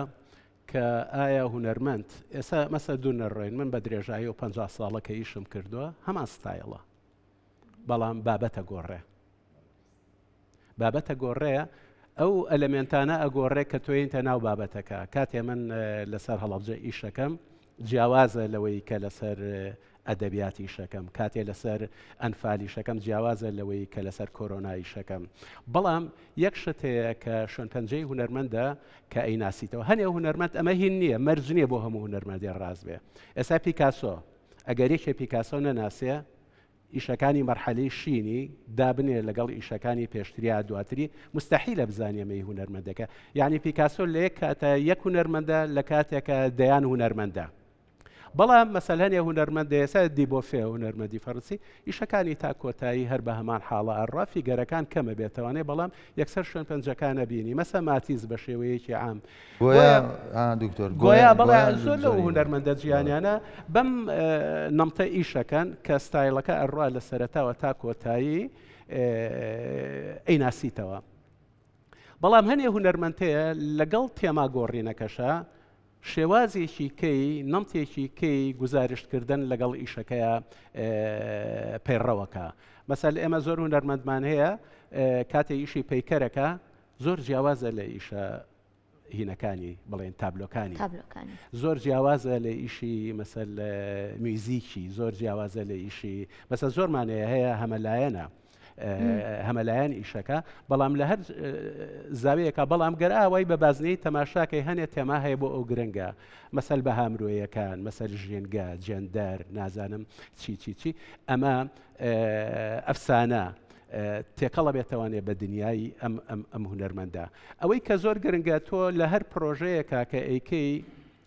S3: کە ئایا هونەرمەند ئێستا مەسە دوور نەڕۆین من بە درێژایی و 50 ساڵە کە ئیشم کردووە هەمان ستایڵە بەڵام بابەتە گۆڕێ بابەتە گۆڕێ ئەو ئەلەمێنتانە ئەگۆڕێ کە تۆینتە ناو بابەتەکە کاتێ من لەسەر هەڵەبجە ئیشەکەم جیاوازە لەوەی کە لەسەر ئەدەبیات ئیشەکەم کاتێ لەسەر ئەنفال ئیشەکەم جیاوازە لەوەی کە لەسەر کۆرۆنا ئیشەکەم بەڵام یەک شت هەیە کە شوێنپەنجەی هونەرمەندە کە ئەیناسیتەوە هەنێ هونەرمەند ئەمە هین نییە مەرج نییە بۆ هەموو هونەرمەندێ ڕاست بێ ئێستا پیکاسۆ ئەگەر یەکێ پیکاسۆ نەناسێ ئیشەکانی مەرحەلەی شینی دابنێ لەگەڵ ئیشەکانی پێشتریا دواتری موستەحیلە بزانی ئەمە ی هونەرمەندێکە یانی پیکاسۆ لە یەک کاتە یەک هونەرمەندە لە کاتێکە دەیان هونەرمەندە بەڵام مەسەل هەنێ هونەرمەندە ئێستا دیبۆفێ هونەرمەندی فەرەنسی ئیشەکانی تا کۆتایی هەر بە هەمان حاڵە ئەڕوا فیگەرەکان کەمە بێتەوانێ بەڵام یەکسەر شوێن پەنجەکانە بینی مەسە ماتیز بە شێوەیەکی عام
S2: گۆیا دکتۆر
S3: گۆیا بەڵێ زۆر لەو هونەرمەندە جیهانیانە بەم نەمتە ئیشەکەن کە ستایلەکە ئەڕوا لە سەرەتاوە تا کۆتایی ئەیناسیتەوە بەڵام هەنێ هونەرمەند هەیە لەگەڵ تێما گۆڕینەکەشە شێوازێکی کەی نەمتێکی کەی گزارشتکردن لەگەڵ ئیشەکەیە پەیڕەوەکە مەسەل ئێمە زۆر هونەرمەندمان هەیە کاتێ ئیشی پەیکەرەکە زۆر جیاوازە لە ئیشە هینەکانی بڵێن تابلۆکانی
S1: تابلۆکانی
S3: زۆر جیاوازە لە ئیشی مەسەل میوزیکی زۆر جیاوازە لە ئیشی مەسە زۆرمانەیە هەیە هەمەلایەنە هەمەلایەن ئیشەکە بەڵام لە هەر زاوەیەکە بەڵام گەر ئاوای بە بازنەی تەماشاکەی هەنێ تێما هەیە بۆ ئەو گرنگە مەسەل بەها مرۆیەکان مەسەل ژینگە جێندەر نازانم چی چی چی ئەمە ئەفسانە تێکەڵ ئەبێتەوانێ بە دنیای ئەم ئەم ئەم هونەرمەندە. ئەوەی کە زۆر گرنگە تۆ لە هەر پرۆژەیەکا کە ئەیکەی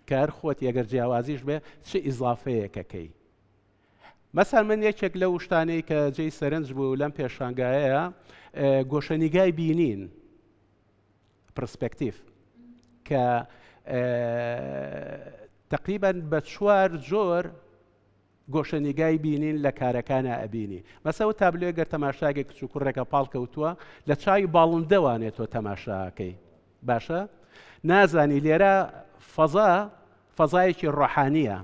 S3: کە هەر خۆت ئەگەر جیاوازیش بێ چ ئیزافەیەکەکەی. مەسەن من یەکێک لەو شتانەی کە جێی سەرنج بوو لەم پێشانگایەیە گۆشەنیگای بینین پرسپێکتیڤ کە تقریبا بە چوار جۆر گۆشەنیگای بینین لە کارەکانا ئەبینی. بەس ئەو تابلۆیە گەر تەماشاکەی کچ و کوڕێکە پاڵ کەوتووە لە چاوی باڵندەوانێ تۆ تەماشاکەی باشە نازانی لێرە فەزا فەزایەکی ڕۆحانیە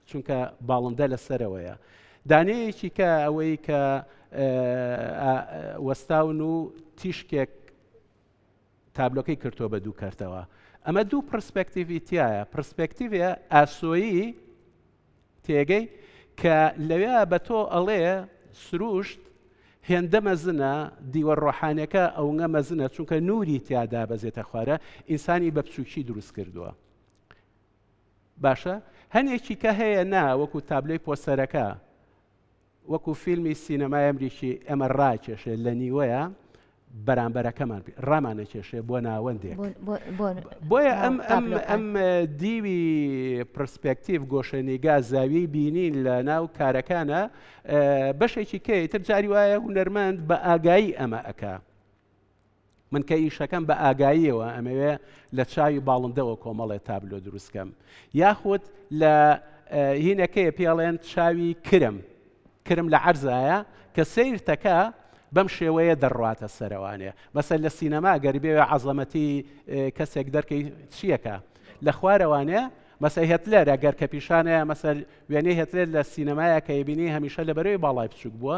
S3: چونکە باڵندە لە سەرەوەیە دانەیەکی کە ئەوەی کە وەستاون و تیشکێک تابلۆکەی کردووە بە دوو کەرتەوە ئەمە دوو پرسپێکتیڤی تایە پرسپێکتیڤە ئاسۆیی تێگەی کە لەوێ بە تۆ ئەڵێ سروشت هێندە مەزنە دیوە ڕۆحانەکە ئەونگە مەزنە چونکە نوری تیا دابەزێتە خوارە ئینسانی بە بچووکی دروست کردووە باشە هەنێکی کە هەیە نا وەکو تابلۆی پۆسەرەکە وەکو فیلمی سینەمای ئەمریکی ئێمە ڕاکێشێ لە نیوەیە بەرامبەرەکەمان ڕامانەکێشێ بۆ ناوەندێک بۆیە ئەم ئەم ئەم دیوی پرسپێکتیڤ گۆشەنیگا زاویەی بینین لە ناو کارەکانە بەشێکی کەی تر جاری وایە هونەرمەند بە ئاگایی ئەمە ئەکا من کە ئیشەکەم بە ئاگاییەوە ئەمەوێ لە چاوی باڵندەوە کۆمەڵێ تابلۆ دروستکەم یاخود لە هینەکەیە پێڵێن چاوی کرم کرم لە عەرزایە کە سەیرتەکە بەم شێوەیە دەڕواتە سەرەوانێ مەسەل لە سینەما گەر بێوێ عەزەمەتی کەسێک دەرکەی چیەکە لە خوارەوانێ مەسە هێتلەر ئەگەر کە پیشانەیە مەسەل وێنەی هێتلەر لە سینەمایە کە یبینی هەمیشە لە بەرەوەی باڵای بچوک بووە.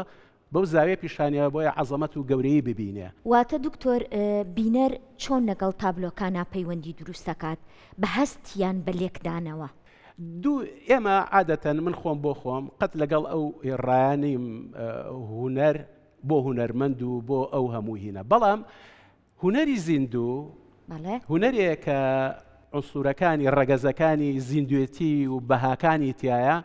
S3: بەو زاویە پیشانیەوە بۆیە عەزەمەت و گەورەیی ببینێ.
S1: واتە دکتۆر بینەر چۆن لەگەڵ تابلۆکانا پەیوەندی دروست دەکات؟ بە هەست یان بە لێکدانەوە؟
S3: دوو، ئێمە عادەتەن من خۆم بۆ خۆم قەت لەگەڵ ئەو ڕایە نیم هونەر بۆ هونەرمەند و بۆ ئەو هەموو هینە بەڵام هونەری زیندوو هونەرێک کە عونسورەکانی ڕەگەزەکانی زیندوێتی و بەهاکانی تایە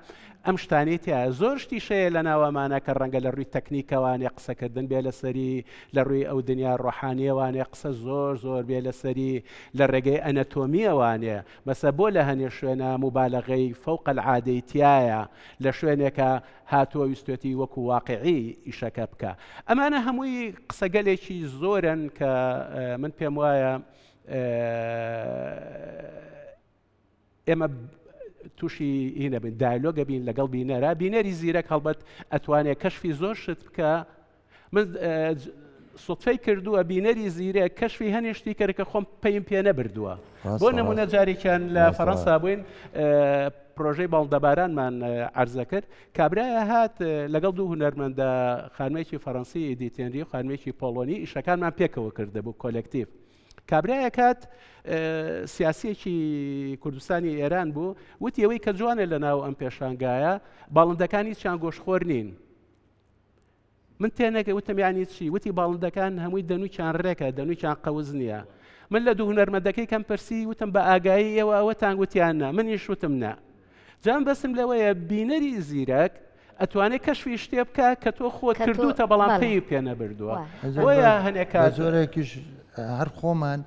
S3: ئەم شتانەی تایە زۆر شتیش هەیە لە ناوەمانە کە ڕەنگە لە ڕووی تەکنیکەوانێ قسەکردن بێ لەسەری لە ڕووی ئەو دنیا ڕۆحانیەوانێ قسە زۆر زۆر بێ لەسەری لە ڕێگەی ئەنەتۆمیەوانێ مەسە بۆ لە هەنێ شوێنە موبالەغەی فەوق العادەی تایە لە شوێنێکە هاتووە ویستێتی وەکو واقعی ئیشەکە بکا. ئەمانە هەمووی قسەگەلێکی زۆرن کە من پێم وایە ئێمە تووشی هینە بین دایلۆگە بین لەگەڵ بینەرە بینەری زیرەک هەڵبەت ئەتوانێت کەشفی زۆر شت بکە من سوتفەی کردووە بینەری زیرەک کەشفی هەنێ شتی کرد کە خۆم پێیم پێ نەبردووە بۆ نمونە جارێکیان لە فەڕەنسا بووین پرۆژەی باڵدەبارانمان عرزە کرد کابرایە هات لەگەڵ دوو هونەرمەندە خانمێکی فەڕەنسی ئیدیتێنری و خانمێکی پۆڵۆنی ئیشەکانمان پێکەوە کردبوو کۆلکتیڤ کابرایەک هات سیاسیەکی کوردستانی ئێران بوو وتی ئەوەی کە جوانە لە ناو ئەم پێشانگایە باڵندەکان هیچیان گۆشتخۆر نین من تێنەگە وتم یانی چی وتی باڵندەکان هەمووی دەنووکیان ڕێکە دەنووکیان قەوز نییە من لە دوو هونەرمەندەکەی کەم پرسی وتم بە ئاگایی ئێوە ئەوەتان وتیان نا منیش وتم نا جام بەسم لەوەیە بینەری زیرەک ئەتوانێت کەشفی شتێ بکە کە تۆ خۆت کردوتە بەڵام پێی پێ نەبردووە بۆیە هەنێک
S2: زۆرێکیش هەر خۆمان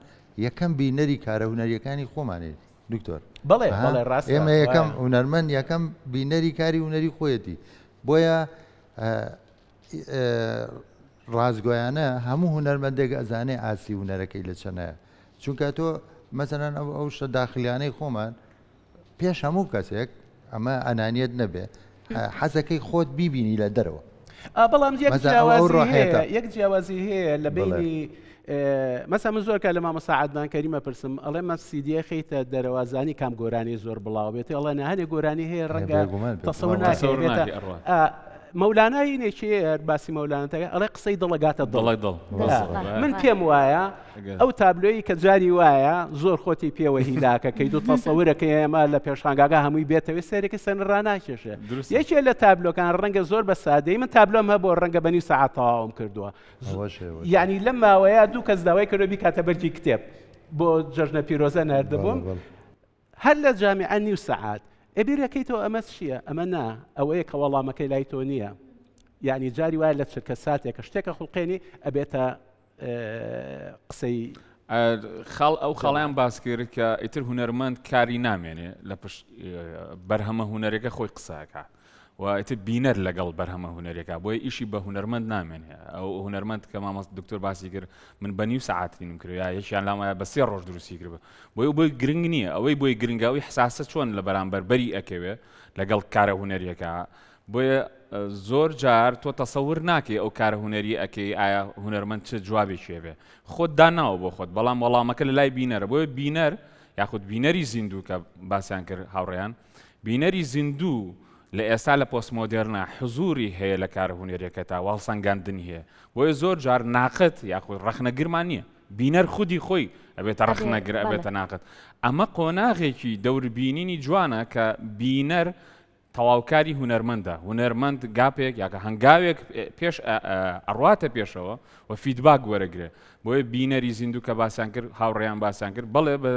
S2: یەکەم بینەری کارە هونەریەکانی خۆمانێت دکتۆر
S3: بەڵێ بەڵێ ڕاست
S2: ئێمە یەکەم هونەرمەند یەکەم بینەری کاری هونەری خۆیەتی بۆیە ڕاستگۆیانە هەموو هونەرمەندێک ئەزانێ ئاستی هونەرەکەی لە چەنایە چونکە تۆ مەسەلەن ئەو ئەو شتە داخلیانەی خۆمان پێش هەموو کەسێک ئەمە ئەنانیت نەبێ حەزەکەی خۆت بیبینی لە دەرەوە
S3: بەڵام یەک جیاوازی هەیە یەک جیاوازی هەیە لە بینی مەسا من زۆر کە لە مامۆستا عەدنان کەریم ئەپرسم ئەڵێ مە سیدیە خەیتە دەرەوازانی کام گۆرانی زۆر بڵاو بێت ئەڵێ نە هەنێ گۆرانی هەیە ڕەنگە تەسەور ناکەی بێتە مەولانا هینێکی هەیە باسی مەولانا تەکە ئەڵێ قسەی دڵەگاتە دڵ
S4: دڵ
S3: من پێم وایە ئەو تابلۆیی کە جاری وایە زۆر خۆتی پێوە هیلاکەکەیت و تەسەورەکەی ئێمە لە پێشانگاگە هەمووی بێتەوەی سەرێکی سەر ڕناکێشێ یەکێ لە تابلۆکان ڕەنگە زۆر بە سادەی من تابلۆم هەبوو ڕەنگە بەنی سەعات تەواوم کردووە یعنی لەم ماوەیە دوو کەس داوای کردو بیکاتە بەرگی کتێب بۆ جەژنە پیرۆزە نردبووم هەر لە جامیعە نیو سەعات ئێ بیرەکەیتەوە ئەمە چییە ئەمە نا ئەوەیە کە وەڵامەکەی لای تۆ نییە یعنی جاری وایە لە چرکە ساتێکە شتێکە خوڵقێنی ئەبێتە قسەی
S4: خاڵ ئەو خاڵیان باس کرد کە ئیتر هونەرمەند کاری نامێنێ لە پشت بەرهەمە هونەرەکە خۆی قسەکە و ئیتر بینەر لەگەڵ بەرهەمە هونەریەکە بۆیە ئیشی بە هونەرمەند نامێنێ ئەو هونەرمەند کە مامۆستا دکتۆر باسی کرد من بە نیو سەعاتینم کرد یا یەکیان لام وایە بە سێ ڕۆژ دروستی کرد بۆیە بۆی گرنگ نییە ئەوەی بۆی گرنگە ئەوی حساسە چۆن لە بەرامبەر بەری ئەکەوێ لەگەڵ کارە هونەریەکە بۆیە زۆر جار تۆ تەسەور ناکەی ئەو کارە هونەری ئەکەی ئایا هونەرمەند چ جوابێکی هەبێ خۆت داناوە بۆ خۆت بەڵام وەڵامەکە لە لای بینەرە بۆیە بینەر یاخود بینەری زیندوو کە باسیان کرد هاوڕێیان بینەری زیندوو لە ئێستا لە پۆستمۆدێرنا حزوری هەیە لە کارە هونەریەکەتا و هەڵسەنگاندنی هەیە بۆیە زۆر جار ناقد یاخود ڕەخنەگرمان نییە بینەر خودی خۆی ئەبێتە ڕەخنەگر ئەبێتە ناقد ئەمە قۆناغێکی دەوربینینی جوانە کە بینەر تەواوکاری هونەرمەندە هونەرمەند گاپێک یاکە هەنگاوێک پێش ئەڕواتە پێشەوە و feedback وەرەگرێ بۆیە بینەری زیندوو کە باسیان کرد هاوڕێیان باسیان کرد بەڵێ بە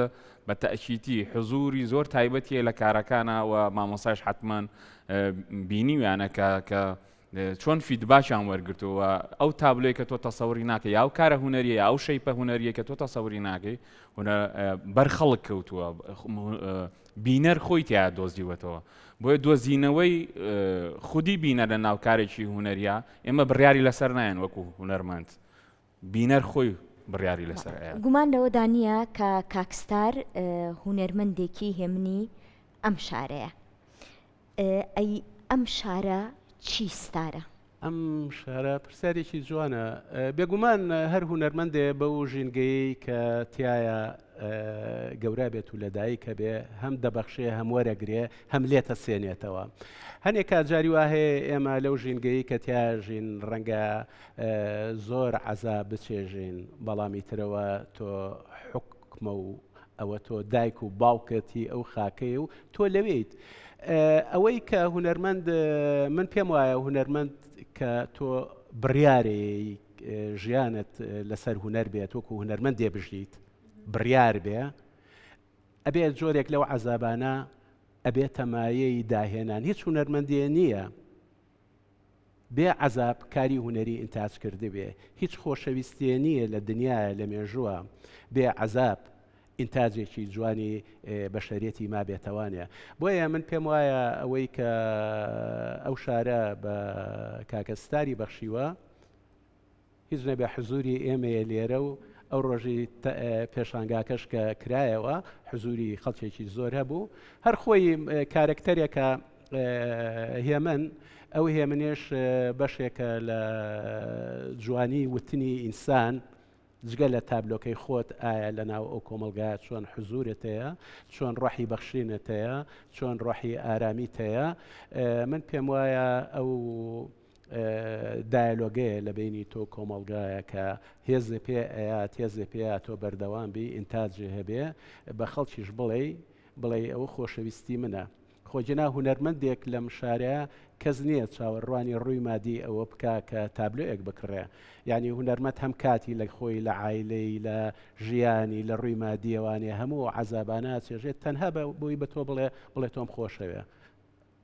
S4: بە تەئکیدی حزوری زۆر تایبەتیە لە کارەکانا و مامۆستایش حەتمەن بینیویانە کە کە چۆن feedback یان وەرگرتووە ئەو تابلۆی کە تۆ تەسەوری ناکەی یا ئەو کارە هونەریە یا ئەو shape ە هونەریە کە تۆ تەسەوری ناکەی بەر خەڵک کەوتووە بینەر خۆی تیا دۆزیوەتەوە بۆیە دۆزینەوەی خودی بینەر لە ناوکارێکی هونەریە ئێمە بڕیاری لەسەر نایەن وەکو هونەرمەند بینەر خۆی بڕیاری لەسەر ئەیات.
S1: گومان لەوەدا نییە کە کاک ستار هونەرمەندێکی هێمنی ئەم شارەیە. ئەی ئەم شارە چی ستارە؟
S3: ئەم شارە پرسیارێکی جوانە. بێگومان هەر هونەرمەندێ بەو ژینگەیەی کە تیایا گەورە بێت و لەدایکە بێ هەم دەبەخشێ هەم وەرەگرێ هەم لێتە سێنێتەوە. هەنێک کات جاری وا هەیە ئێمە لەو ژینگەیەی کە تیایا ژین ڕەنگە زۆر عەزاب بچێژین بەڵام ئیترەوە تۆ حوکمە و ئەوە تۆ دایک و باوکت هی ئەو خاکەیە و تۆ لەوێیت. ئەوەی کە هونەرمەند من پێم وایە هونەرمەند کە تۆ بڕیارەیەی ژیانت لەسەر هونەر بێت وەکو هونەرمەندێ بژیت بڕیار بێ ئەبێ جۆرێک لەو عەزابانە ئەبێتە مایەی داهێنان هیچ هونەرمەندێ نییە بێ عەزاب کاری هونەری ئینتاج کردبێ، هیچ خۆشەویستێ نییە لە دنیایە لە مێژووە بێ عەزاب ئینتاجێکی جوانی بەشەریەتی مابێتەوانێ. بۆیە من پێم وایە ئەوەی کە ئەو شارە بە کاکە ستاری بەخشیوە، هیچ نەبێ حزوری ئێمەیە لێرە و ئەو ڕۆژی پێشانگاکەش کە کرایەوە حزوری خەڵکێکی زۆر هەبوو هەر خۆی کارەکتەرێکە هێمن ئەو هێمنێش بەشێکە لە جوانی وتنی ئینسان جگە لە تابلۆکەی خۆت ئایا لە ناو ئەو کۆمەلگایە چۆن حزورت هەیە چۆن ڕۆحی بەخشینت هەیە چۆن ڕۆحی ئارامیت هەیە من پێم وایە ئەو دایەلۆگەیە لە بەینی تۆ کۆمەڵگایە کە هێزێ پێ ئەیات هێزێ پێ تۆ بەردەوام بی ئینتاجێ هەبێ بە خەڵکیش بڵێی بڵێی ئەوە خۆشەویستی منە خۆ جنا هونەرمەندێک لەم شارە کەس نییە چاوەڕوانی ڕووی مادی ئەوە بکا کە تابلۆیەک بکڕێ یعنی هونەرمەند هەم کاتی لە خۆی لە عایلەی لە ژیانی لە ڕووی مادیەوانێ هەموو عەزابانە چێژێت تەنها بە بۆی بە تۆ بڵێ بڵێ تۆم خۆشەوێ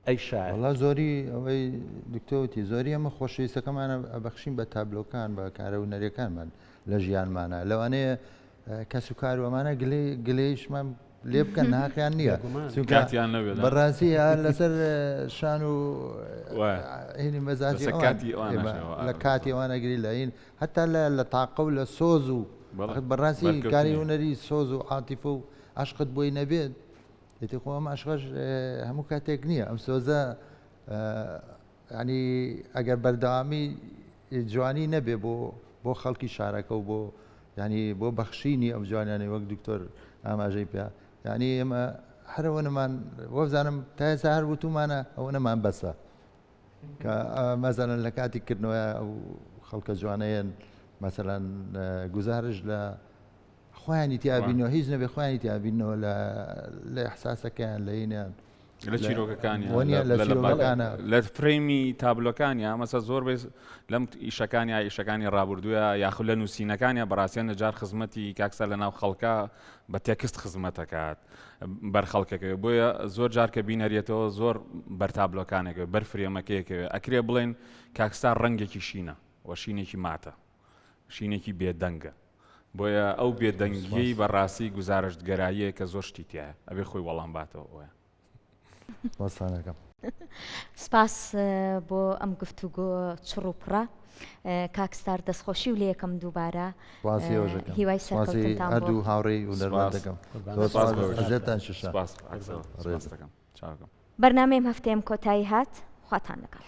S3: ئەی شاعر.
S2: وەڵا زۆری ئەوەی دکتۆر وتی زۆری ئەمە خۆشەویستەکەمانە ئەبەخشین بە تابلۆکان بە کارە هونەریەکانمان لە ژیانمانە لەوانەیە کەس و کار و ئەمانە گلەی گلەیشمان لێ بکەن ناحەقیان نییە
S3: بێگومان.
S2: چونکە
S4: کاتیان نەبێت ها.
S2: بەڕاستی هەر لەسەر شان و
S4: وایە.
S2: هینی مەزاجی
S4: لەسەر
S2: ئەوان
S4: کاتی ئەوانەش
S2: ئێمە
S4: ئەوە
S2: لە
S4: ئارە
S2: کاتی
S4: بەزۆر.
S2: ئەوان ئەگری لە هین هەتا لە لە تاقە و لە سۆز و
S4: بەڵێ
S2: بەڕاستی کاری
S4: بەرکەوتنی.
S2: هونەری سۆز و عاتیفە و عەشقت بۆی نەبێت ئیتر خۆ ئەم عەشقەش هەموو کاتێک نییە ئەم سۆزە ینی ئەگەر بەردەوامی جوانی نەبێ بۆ بۆ خەڵکی شارەکە و بۆ ینی بۆ بەخشینی ئەم جوانیانەی وەک دکتۆر ئاماژەی پێ ینی ئێمە هەرەوە نەمان وەبزانم تا ئێستا هەر وتومانە ئەوە نەمان بەسە کە مەزەلەن لە کاتی کردنەوە ئەو خەڵکە جوانەیەن مەسەلەن گوزارش لە خۆیانی تیا بینەوە هیچ نەبێ خۆیانی تیا بینەوە لە لە ئیحساسەکەیان لە هینیان
S4: لە چیرۆکەکانیان
S2: وەنیە لە چیرۆکەکانە
S4: لە فرەیمی تابلۆکانیا مەسە زۆر بێ لەم ئیشەکانیا ئیشەکانی ڕابردووە یاخود لە نووسینەکانیا بەڕاستیان لە جار خزمەتی کاکسا لە ناو خەڵکە بە تێکست خزمەتەکات بەر خەڵکەکەوێ بۆیە زۆر جار کە بینەریەتەوە زۆر بەر تابلۆکانێکەوە بەر فرێمەکەیەکەوێ ئەکرێ بڵێن کاکستا ڕەنگێکی شینە وە شینێکی ماتە شینێکی بێدەنگە بۆیە ئەو بێدەنگیەی بە ڕاستی گوزارشتگەراییە کە زۆر شتی تیایە ئەبێ خۆی وەڵام باتەوە ئەوەیە.
S2: سپاستان ئەکەم.
S1: سپاس بۆ ئەم گفتوگۆ چڕ و پڕە کاک ستار دەستخۆشی و لێکەم دووبارە
S2: سپاسی ئێوەش ئەکەم.
S1: هیوای
S2: سپاسی
S1: سەرکەوتنتان بۆ
S2: هەردوو هاوڕێی هونەرمەند
S4: سپاس.
S2: دەکەم.
S3: قوربان
S2: زۆر
S4: سپاس
S2: سپاس.
S4: بۆ ئێوەش.
S2: ئەزیەتتان کێشا.
S4: سپاس.
S2: ڕێزم.
S4: سپاس دەکەم. چاوەکەم.
S1: بەرنامەی ئەم هەفتەیەم کۆتایی هات خواتان لەگەڵ.